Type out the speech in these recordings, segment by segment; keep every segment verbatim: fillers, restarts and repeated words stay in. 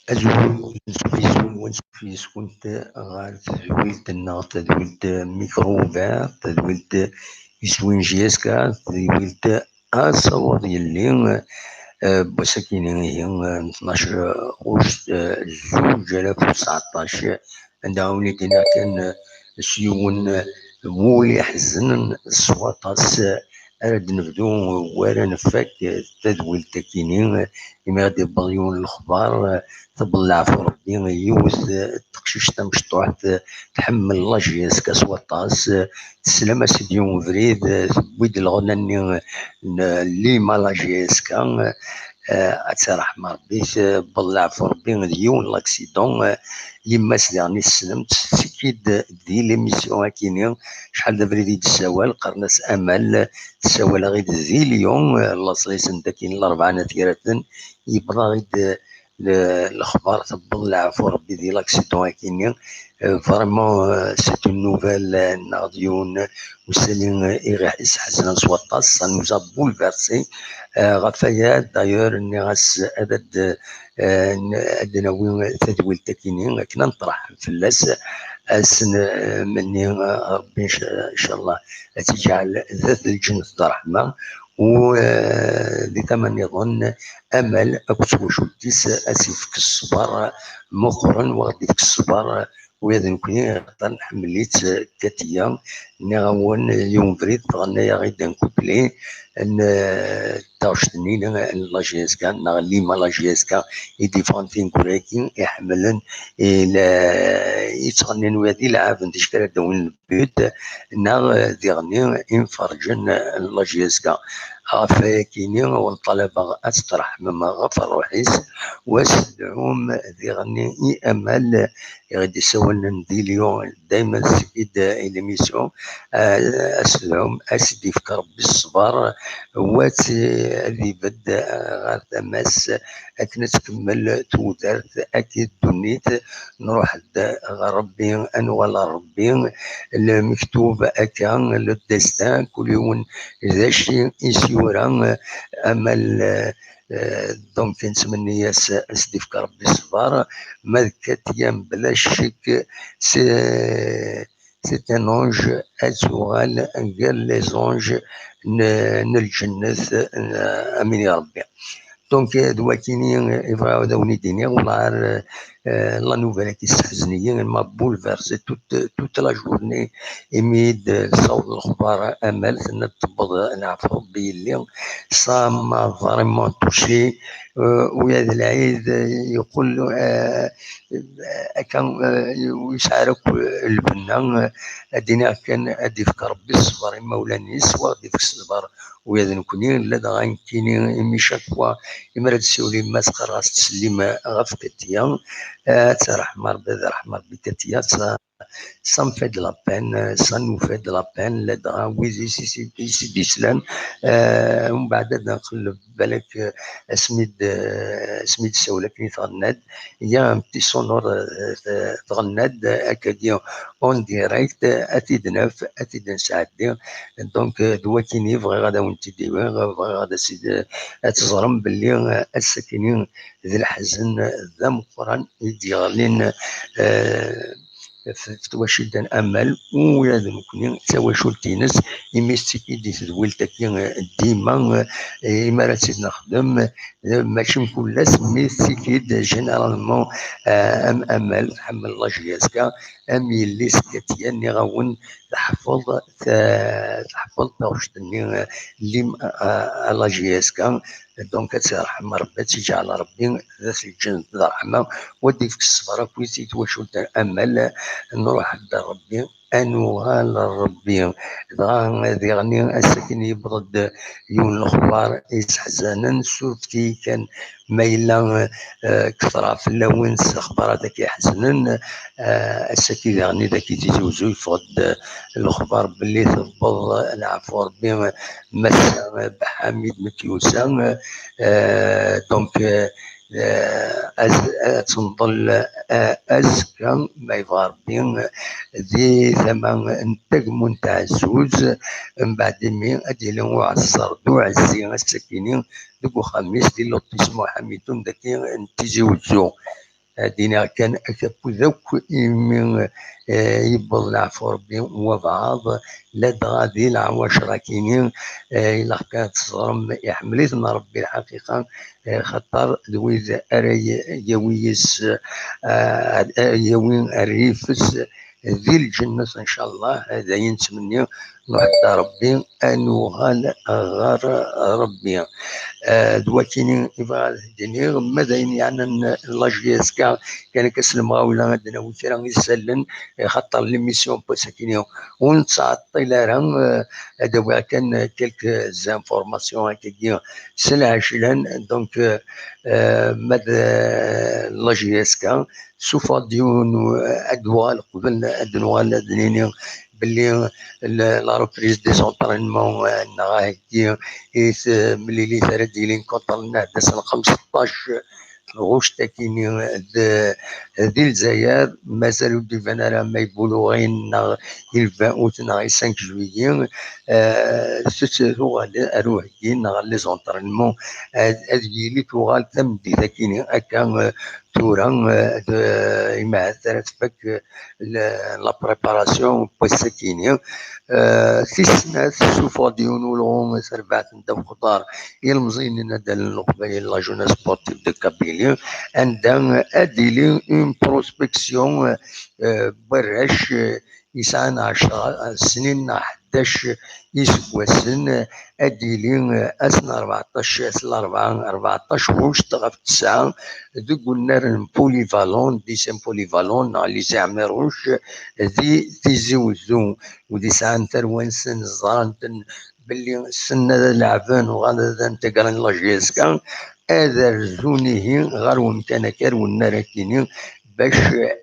Azul, anṣuf yes-wen, anṣuf yes-kent ɣer tedwilt-nneɣ, tadwilt Micro Ouvert, tadwilt iswin J S K, tadwilt Asawaḍ Yelli, eh, n wass-akini, ihi, eh, n tnac ɣuct, eh, zuǧ alaf u tseɛṭac, anda i wen-id-iniɣ kan, eh, s yiwen, eh, wul iḥeznen s waṭas, eh, ara d-nebdu, eh, wara nfak, eh, tadwilt-akini, eh, imi ad d-iwweḍ yiwen n lexbar, eh, tebḍel leɛfu Rebbi, yiwet, eh, teqcict tamecṭuḥt, eh, tḥemmel la J S K s waṭas, eh, teslam-as-id yiwen ubrid, eh, tewwi-d leɣna-nni, eh, n Lima la J S K, eh, ad tt-iṛḥem Rebbi, tewweḍ leɛfu Rebbi d yiwen n l'accident, eh, yemma-s diɣen i tessnem-tt, tettekki-d di l'émission akini, acḥal d abrid i d-tessawal, qqaren-as Amal, tessawal-aɣ-id di Lyon, eh, laṣel-is n dakin Larebɛa n At Yiraten, yewweḍ-aɣ-id, eh, le-, lexbar tewweḍ leɛfu Rebbi di l'accident akini. Euh, vraiment, euh, c'est une nouvelle, euh, neɣ d yiwen usali, euh, i ɣ-, isḥeznen s waṭas, ça nous a bouleversé. Euh, ɣef waya, d'ailleurs, nniɣ-as ad, ad, euh, n-, ad d-nawi tadwilt akini, akken ad neṭreḥ fell-as, ad s-nmenni, euh, Rebbi, inc-, incallah, ad tt-iǧɛel dat lǧennet d ṛṛeḥma, u, euh, di tama nniḍen, Amal akked twacult-is ad s-yefk ṣṣber meqqren, u ad d-yefk ṣṣber ula d nekkni, axaṭer nḥemmel-itt, Katiya. Nniɣ-awen, yiwen ubrid tɣenna-yaɣ-id un couplet n, eh, taɣect-nni n la J S K, neɣ Lima la J S K, i d-yeffɣen tineggura-agi, iḥemmlen, i la, yettɣennin ula d ilɛaben, d acu ara d-awin but, neɣ, eh, diɣen imferrǧen n la J S K. Ɣef wayakini, wen-ṭalabeɣ ad tettreḥmem ɣef ṛṛuḥ-is, u ad s-tedɛum diɣen i Amal, i ɣ-d-issawalen di Lyon, daymen tettekki-d i l'émission, eh, ad s-tedɛum, ad s-d-yefk Rebbi ṣṣber, u ad tt-, ad ibedd, eh, ɣer tama-s, akken ad tkemmel tudert akked ddunit, nruḥ-d ɣer Rebbi, ad nuɣal ɣer Rebbi, lmektub akka, le destin, kul yiwen d acu i s-yura, Amal, eh, donc nettmenni-as ad s-d-yefk Rebbi ṣṣber, ma d Katiya bla ccek, c'est, c'est un ange, ad tuɣal gar les anges n, n lǧennet, n, amin ya Rebbi. Donc, euh, d wakini, euh, i bɣiɣ ad awen-id-iniɣ, wellah, euh, euh, la nouvelle-agi tesseḥzen-iyi, elle m'a bouleversé toute, toute la journée, imi d-tessaweḍ lexbar Amal, tenna-d tewweḍ leɛfu Rebbi yelli, ça m'a vraiment touché, euh, u ya d lɛid, euh, yeqqel, euh, akka, euh, ur yesɛi ara akk lbenna, euh, ad d-iniɣ kan ad d-yefk Rebbi ṣṣber i imawlan-is, wa ad d-yefk ṣṣber ula d nekkni, ladɣa nekkini, imi chaque fois imi ara d-tessiwel yemma-s qqareɣ-as ttsellim ɣef Katiya, eh, ad tt-iṛḥem Rebbi, ad iṛḥem Rebbi Katiya, ça, ça me fait de la peine, ça nous fait de la peine, ladɣa wid i s-, i s-, i s-d-yeslan, eh, umbeɛd ad nqelleb balak, eh, asmi d-, eh, asmi d-tessawel akken i tɣenna-d, il y a un petit sonore, euh, euh, tɣenna-d, euh, akkagi en direct, euh, ad t-id-naf, ad t-id-nesɛeddi. Donc, euh, d wakini bɣiɣ ad awen-t-id-iwiɣ, bɣiɣ ad as-id-, ad teẓrem belli, euh, ass-akini d leḥzen d ameqqran i d-yeɣlin, euh, f-, f twacult n Amal, ula d nekkni d tawacult-ines, imi tettekki-d i tedwilt-agi, euh, dima, euh, imi ara tt-id-nexdem, euh, mačči mkul ass, mi tettekki-d, généralement, euh, am Amal, tḥemmel la J S K, am yelli-s Katiya, nniɣ-awen, teḥfeḍ, ta-, teḥfeḍ taɣect-nni, euh, lim-, euh, à la J S K, donc ad tt-iṛḥem Rebbi, ad tt-iǧɛel Rebbi d at lǧennet d ṛṛeḥma, u ad d-ifk ṣṣber akkit i twacult n Amal, nruḥ-d ar Rebbi, ad nuɣal ar Rebbi. Dɣa diɣen ass-akin yewweḍ-d yiwen n lexbar iseḥzanen, surfet-iyi kan ma yella, eh, kefreɣ fell-awen s lexbarat-agi iḥeznen. Eh, ass-agi diɣen i d-ak-ittizuzu yeffeɣ-d lexbar belli tewweḍ leɛfu Rebbi Massa Beḥḥamid Mekyusa, eh, donc, eh, eh, az-, ad tenḍel, eh, azekka, ma yebɣa Rebbi, di tama n Tagmunt Ɛezzuz, mbeɛd imi ad d-yili uɛeṣṣer d uɛezzi ass-akini deg uxxam-is di lotissement Ḥamidun dagi n Tizi Wezzu. Ad d-iniɣ kan akapud akk imi, eh, yewweḍ leɛfu Rebbi n wabɛaḍ, ladɣa di lɛwacra-kini, eh, ilaq ad teẓrem iḥemmel-iten Rebbi lḥaqiqa, eh, xaṭer d wid ara y-, yawi yis, eh, ara yawi rrif-is di lǧennet, ncallah. D ayen nettmenni, nḥedda Rebbi, ad nuɣal ɣer Rebbi. Eh, d wakini i bɣiɣ ad d-iniɣ, ma d ayen yeɛnan la J S K, kan akka s lemɣawla ad d-nawi kra isallen, eh, xaṭer l'émission n wass-akini ur nettɛeṭṭil ara, eh, ad awiɣ kan quelques informations akkagi s lɛejlan. Donc, eh, eh, ma d, eh, la J S K, suffeɣ-d yiwen, eh, ad d-uɣal qbel ad d-nuɣal ad d-nini belli la, la reprise des entraînements, eh, neɣ aheggi i temlilit ara d-yilin contre Nahda ass n xemseṭṭac ɣuct akini d, di Lezzayer, mazal ur d-iban ara ma i Boulourine neɣ i Lvaout neɣ i cinq juillet, eh, s-, s-, tuɣal ar uheggi neɣ les entraînements, ad, ad yili tuɣal tameddit akini akka, eh, tura, eh, d, imahat ara tfak, eh, la, la préparation n wass-akini. Eh, tis snat, suffeɣ-d yiwen ulɣu, tarbaɛt n ddaw xeḍar, ilemẓiyen n inaddalen n Leqbayel, la jeunesse sportive de Kabylie, anda ad d-tili une prospection, eh, n warrac, eh, yesɛan ɛecra snin neɣ ḥdac iseggasen, ad d-yili, eh, ass n rbeɛṭac, ass n larebɛa, rbeɛṭac ɣuct ɣef tesɛa, deg unnar n Polyvalent, lycée Polyvalent neɣ lycée Ɛmiruc, di Tizi Wezzu, wid yesɛan tarwa-nsen ẓran-ten belli ssnen ad leɛben, uɣalen ad integren la J S K, ad rzun ihi ɣer wemkan akk ar unnar akini, bac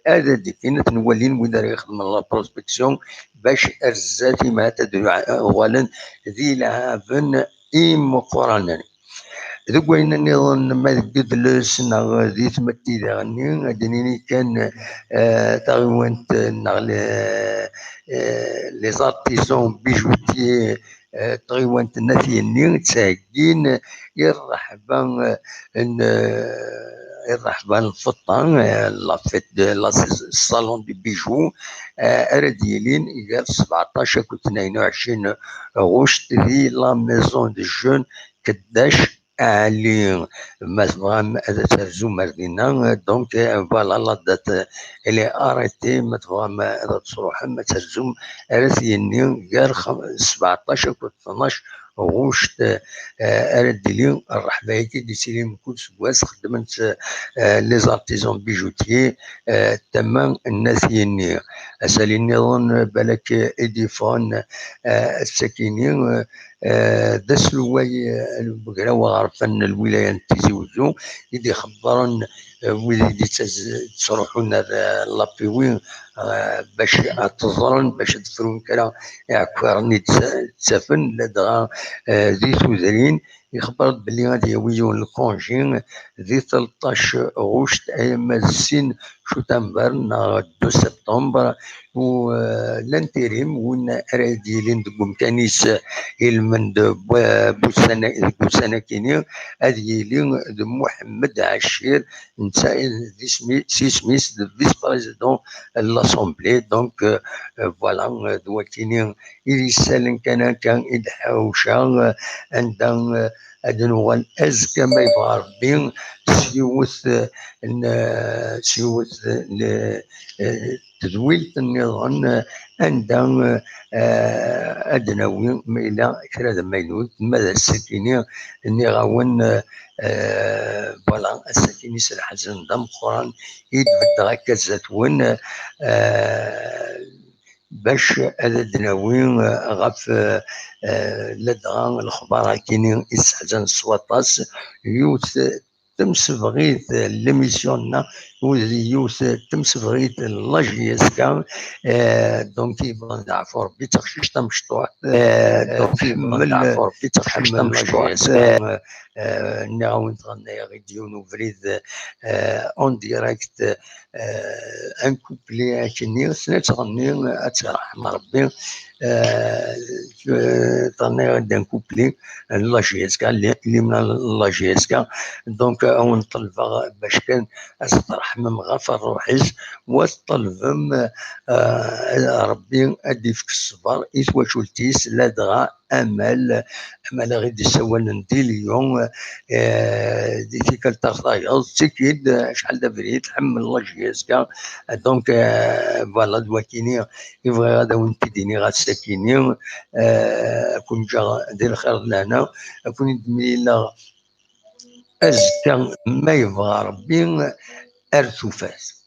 ad d-kin ad ten-walin wid ara ixedmen la prospection, bac ar zdat imahat ad uɣalen d ileɛben imeqqranen. Deg wayen nniḍen, ma deg udles neɣ di tmetti daɣenni, ad d-nini kan, eh, taɣiwant neɣ le-, eh, les artisans bijoutiers, eh, tɣiwant n At Yenni ttheggin i rreḥba, eh, n, eh, i rreḥba n lfeṭṭa, eh, la fête de la, salon du bijou, eh, ara d-yilin gar sbeɛṭac akked tnayen u ɛecrin ɣuct di la maison de jeunes Keddac Ɛli. Ma tebɣam ad terzum ar dinna, donc, eh, voilà, la date, eh, elle est arrêtée. Ma tebɣam ad tṛuḥem ad terzum, ara t-yenni gar xam-, sbeɛṭac akked tnac ɣuct, eh, ara d-tili rreḥba-agi d-yettilin mkul seggas, xeddmen-tt, eh, les artisans bijoutiers, eh, tama n At Yenni. Asali nniḍen, eh, balak, eh, i d-yeffɣen, eh, ass-akini, eh, eh, d aselway, eh, n ugraw aɣerfan n lwilaya n Tizi Wezzu, i d-ixebbren, eh, wid i d-yettaz-, yettruḥun ar, eh, la P W, eh, bac ad t-ẓren, bac ad frun kra iɛekkaṛen i d-ttafen, ladɣa, eh, di tudrin. Ixebber-d belli ad yawi yiwen lkunji di tleṭṭac ɣuct, alamma d sin cutamber neɣ deux septembre, u, eh, l'intérim, win ara d-yilin deg umkan-is ilmend n wussan-, deg wussan-akini, ad yili d Muḥemmed Ɛacir, netta d isem-, s yisem-is d vice-président n l'Assemblée. Donc, euh, voilà, d wakini i d isallen kan akka i d-ḥawceɣ, anda, eh, ad nuɣal azekka ma yebɣa Rebbi s yiwet, eh, n, eh, s yiwet n, eh, tedwilt nniḍen, eh, anda, eh, ad d-nawi ma yella kra d amaynut, ma d ass-akini nniɣ-awen, eh, eh, voilà, ass-akini s leḥzen d ameqqran i d-beddeɣ akka zdat-wen, eh, bac ad d-nawi, eh, ɣef, eh, eh, ladɣa lexbar-akini i sseḥzan s waṭas, yiwet temsebɣit, eh, l'émission-nneɣ, yiwet temsebɣit n la J S K, eh, donc yebɣan d aɛfu Rebbi d teqcict tamecṭuḥt, eh, donc yebɣan d aɛfu Rebbi d teqcict tamecṭuḥt, eh, eh, nniɣ-awen tɣenna-yaɣ-id yiwen ubrid, eh, en direct, eh, un couplet akkenni, tella tettɣenni, ad tt-yerḥem Rebbi, euh, euh, tenniḍ-d un couplet n la J S K, l'hymne n la J S K. Donc, euh, ad wen-ṭelbeɣ bac kan ad tṛeḥmem ɣef ṛṛuḥ-is, u ad tṭelbem, euh, Ṛebbi ad d-ifk ṣṣber i twacult-is, ladɣa amal, amal i ɣ-d-issawalen di Lyon, euh, di tikkelt ar tayeḍ, ttekki-d, euh, acḥal d abrid, tḥemmel la J S K. Donc, euh, voilà, d wakini i bɣiɣ ad awen-t-id-iniɣ ass-akini, euh, ad ken-ǧǧeɣ di lxir d lehna, ad ken-id-mlileɣ azekka, ma yebɣa Ṛebbi, ar tufat.